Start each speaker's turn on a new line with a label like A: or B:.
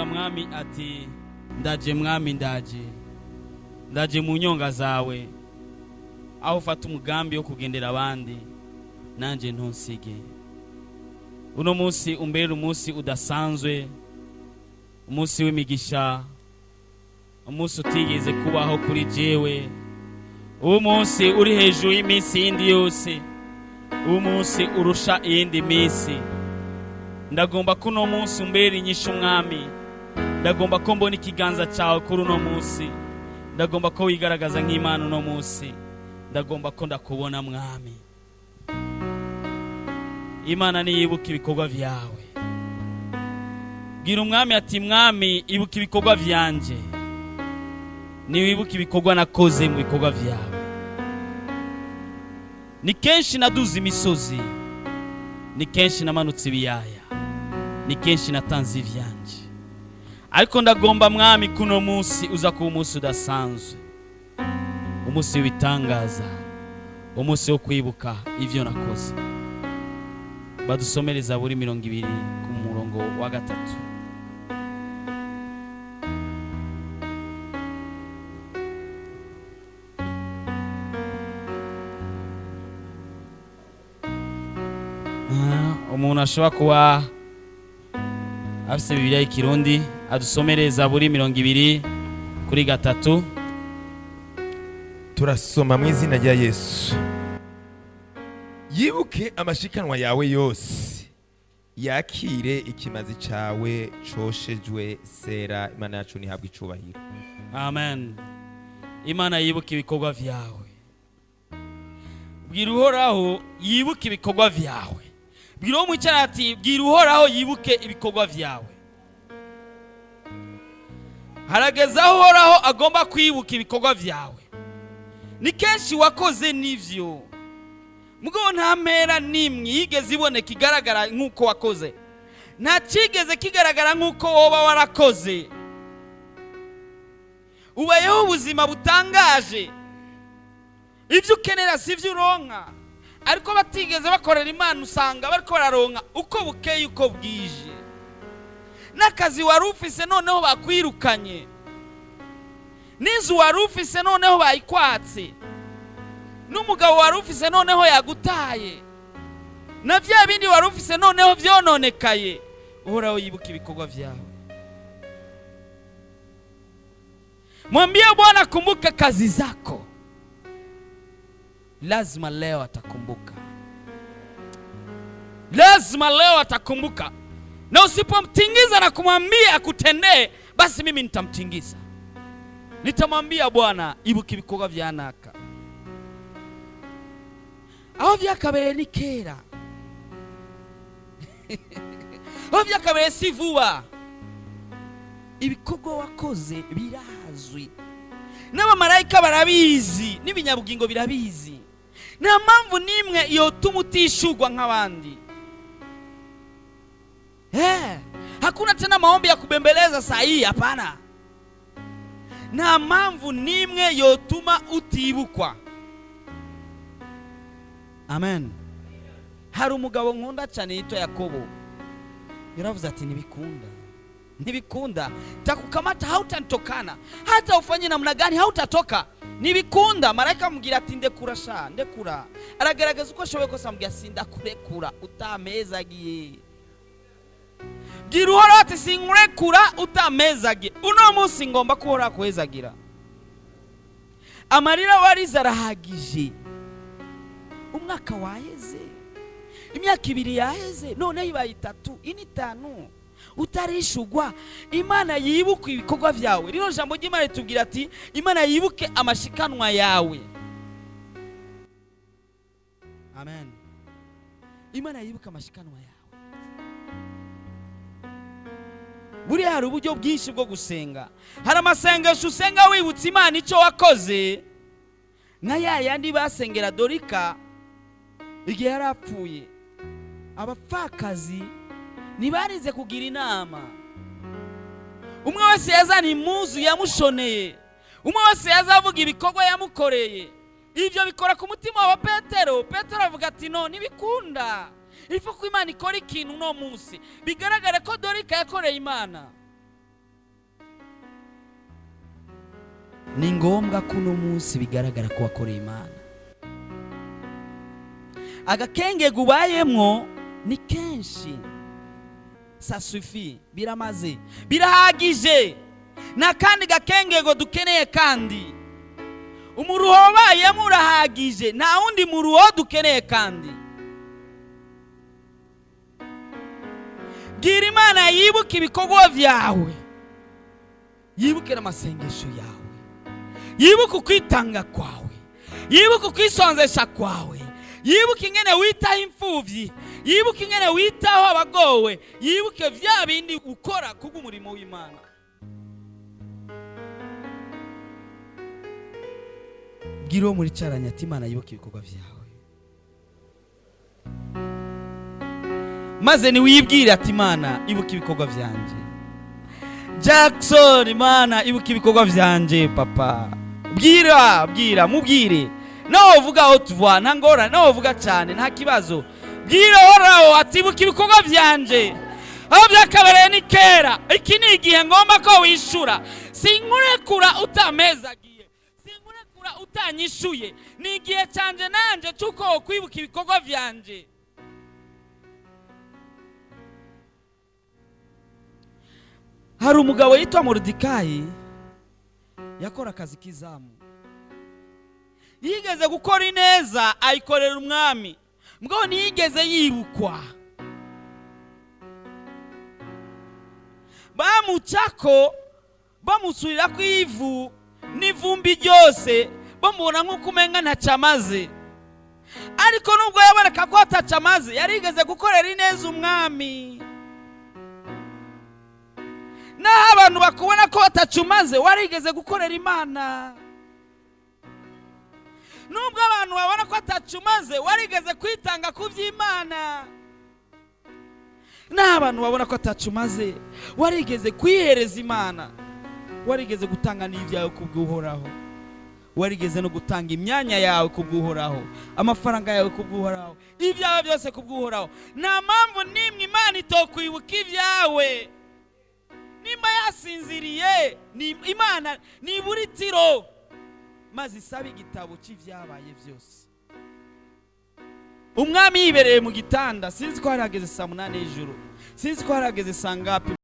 A: Bwira mwami ati ndaje mwami, ndaje, ndaje mu nyonga zawe, aho ufata umugambi wo kugendera abandi nanjye ntunsige. Uno munsi umbere umunsi udasanzwe, umunsi w'imigisha, umunsi utigeze kubaho kuri jewe, uwo munsi uri hejuru y'iminsi yindi yose, uwo munsi urusha iyindi minsi. Ndagomba ko uno munsi umbere inyishu mwami, ndagomba ko mbona ikiganza cyawe kuri uno munsi, ndagomba ko wigaragaza nk'Imana uno munsi, ndagomba ko ndakubona mwami. Imana niyibuka ibikorwa vyawe. Bwira umwami ati mwami, ibuka ibikorwa vyanje, niwibuka ibikorwa nakoze mu bikorwa vyawe. Ni kenshi naduze imisozi, ni kenshi namanutse ibiyaya, ni kenshi natanze ivyanje, ariko ndagomba mwami kuno munsi uza kuba umunsi udasanzwe, umunsi w'ibitangaza, umunsi wo kwibuka ivyo nakoze. Badusomere Zaburi 20 ku murongo wa 3. Umuntu ashobora kuba afise Bibiliya y'ikirundi adusomere Zaburi 20 kuri 3.
B: Turasoma mu izina rya Yesu. Yibuke amashikanwa yawe yose, yakire ikimazi cawe coshejwe. Sera. Imana yacu nihabwe icubahiro.
A: Amen. Imana yibuke ibikorwa vyawe. Bwira Uhoraho yibuke ibikorwa vyawe. Bwira uwo mwicara ati bwira Uhoraho yibuke ibikorwa vyawe. Harageze aho Uhoraho agomba kwibuka ibikorwa vyawe. Ni kenshi wakoze n'ivyo, mugabo nta mpera n'imwe yigeze iboneka igaragara nk'uko wakoze, nta kigeze kigaragara nk'uko woba warakoze. Ubayeho ubuzima butangaje, ibyo ukenera si ibyo uronka, ariko batigeze bakorera Imana usanga bariko bararonka uko bukeye uko bwije. N'akazi wari ufise noneho bakwirukanye, n'inzu wari ufise noneho bayikwatse, n'umugabo wari ufise noneho yagutaye, na vya bindi wari ufise noneho vyononekaye. Uhoraho yibuka ibikorwa vyawe. Mwambie Bwana, kumbuka kazi zako. Lazima leo atakumbuka, lazima leo atakumbuka. Na usipomtingiza na kumwambia akutendee, basi mimi nitamtingiza, nitamwambia Bwana, ibuka ibikorwa vya naka, aho vyakabereye ni kera, aho vyakabereye si vuba. Ibikorwa wakoze birazwi, n'abamarayika barabizi, n'ibinyabugingo birabizi. Nta mpamvu n'imwe yotuma utishurwa nk'abandi. Hakuna tena maombi ya kubembeleza saa hii, hapana. Nta mpamvu n'imwe yotuma utibukwa. Amen. Hari umugabo nkunda cyane yitwa Yakobo, yaravuze ati ntibikunda, ntibikunda, takukamata hautanitokana, hata ufanye namna gani hautatoka, ntibikunda. Marayika amubwira ati ndekura sha, ndekura. Aragaragaza uko ashoboye kose, amubwira sindakurekura utamezagiye. Bwira Uhoraho ati sinkurekura utamezagiye. Uno munsi ngomba ko Uhoraho akuhezagira. Amarira warize arahagije, umwaka waheze, imyaka 2 yaheze, noneho ibaye 3, 4, 5 utarishugwa. Imana yibuke ibikorwa vyawe. Rino jambo ry'Imana ritubwira ati Imana yibuke amashikanwa yawe. Amen. Imana yibuke amashikanwa yawe. Buriya hari uburyo bwinshi bwo gusenga. Hari amasengesho usenga wibutsa Imana icyo wakoze, nka ya yandi basengera Dorika igihe yari apfuye. Abapfakazi ntibarize kugira inama, umwe wese yazana impuzu yamushoneye, umwe wese yazavuga ibikorwa yamukoreye. Ibyo bikora ku mutima wa Petero. Petero avuga ati no, ntibikunda, ifu ko Imana ikora ikintu uno munsi bigaragare ko Dorika yakoreye Imana. Ni ngombwa ko uno munsi bigaragara ko wakoreye Imana. Agakenge gubayemwo ni kenshi, ça suffit, biramaze, birahagije. Nta kandi gakengego dukeneye, kandi umuruho wabayemo urahagije, nta wundi muruho dukeneye. Kandi bwira Imana yibuke ibikorwa byawe, yibuke n'amasengesho yawe, yibuke ukwitanga kwawe, yibuke ukwisonzesha kwawe, yibuke ingene witaho imfubyi, yibuke ingene witaho abagowe, yibuke bya bindi ukora kubw'umurimo w'Imana. Bwira uwo muri caranya ati: "Imana yibuke ibikorwa byawe." Maze niwibwire ati: "Imana, ibuka ibikorwa byanjye." Jackson, Imana ibuka ibikorwa byanjye. Papa, bwira, bwira, mubwire. Nawe uvuga aho tuva, nta ngorane. Nawe uvuga cyane, nta kibazo. Bwira Uhoraho ati: "Ibuka ibikorwa byanjye." Aho byakabereye ni kera. Iki ni igihe ngomba ko wishura. Sinkurekura utamezagiye, sinkurekura utanyishuye. Ni igihe cyanjye nanjye cy'uko wokwibuka ibikorwa byanjye. Hari umugabo yitwa Moridekayi, yakora akazi k'izamu. Yigeze gukora ineza, ayikorera umwami, mbwo ntiyigeze yibukwa. Bamucako, bamusurira ku ivu n'ivumbi ryose, bamubona nk'uko umenga ntacyo amaze. Ariko nubwo yaboneka ko atacyo amaze, yarigeze gukorera ineza umwami. Naho abantu bakubona ko batacyo umaze, warigeze gukorera Imana. Nubwo abantu babona ko atacyo umaze, warigeze kwitanga ku by'Imana. Naho abantu babona ko atacyo umaze, warigeze kwihereza Imana, warigeze gutanga n'ibyawe ku bw'Uhoraho, warigeze no gutanga imyanya yawe ku bw'Uhoraho, amafaranga yawe ku bw'Uhoraho, ibyawe byose ku bw'Uhoraho. Nta mpamvu n'imwe Imana itokwibuka ibyawe. Nimba yasinziriye, ni Imana nibura itiro, maze isabe igitabo cy'ibyabaye byose. Umwami yibereye mu gitanda, sinzi ko hari hageze saa 8 y'ijoro, sinzi ko hari hageze saa ngapi.